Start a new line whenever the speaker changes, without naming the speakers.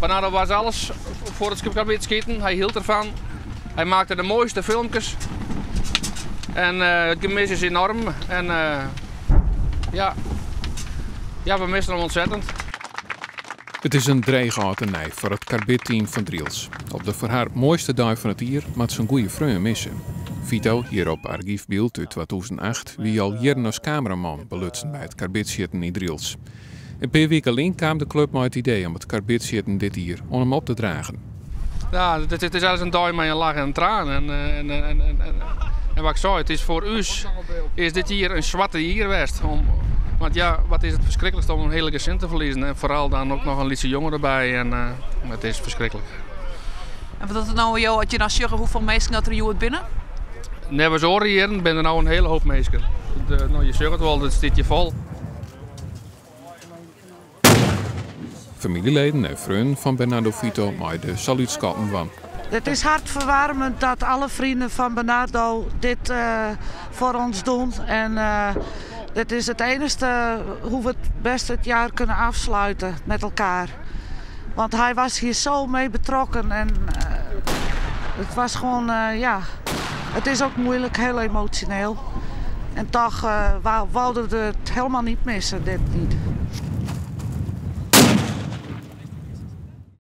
Bernardo was alles voor het karbidschieten. Hij hield ervan. Hij maakte de mooiste filmpjes. En het gemis is enorm. En ja, ja, we missen hem ontzettend.
It is in drege âld en nij foar it karbidteam fan Drylts. Op de foar har moaiste dei fan it jier moat se in goede freon misse. Vito, hjir op argyfbyld út 2008, wie al jierren as kameraman belutsen by it karbidsjitten yn Drylts. In pear wiken lyn kaam de klup mei it idee om it karbidsjitten dit jier oan him op te dragen.
Ja, it is ergens in dei mei in lach en in traan. En wat ik sei, it is foar ús is dit jier in swarte jier west. Want ja, wat is it ferskriklikst om in hiele gesin te ferliezen. En foaral dan ek noch in lytse jonge derby. En it is ferskriklik.
En wat is it no, jo, as je dan sjogge hoefolle minsken dat der hjoed binne?
Neffens oare jierren binne der no in hiele hoop minsken. No, je sjogge it wol, it stiet hjir fol.
Famyljeleden en freonen fan Bernardo Vito mei de salútskotten dwaan.
Het is hartverwarmend dat alle vrienden van Bernardo dit voor ons doen. En dit is het enige hoe we het best het jaar kunnen afsluiten met elkaar. Want hij was hier zo mee betrokken en het was gewoon, ja, het is ook moeilijk, heel emotioneel. En toch wouden we het helemaal niet missen, dit niet.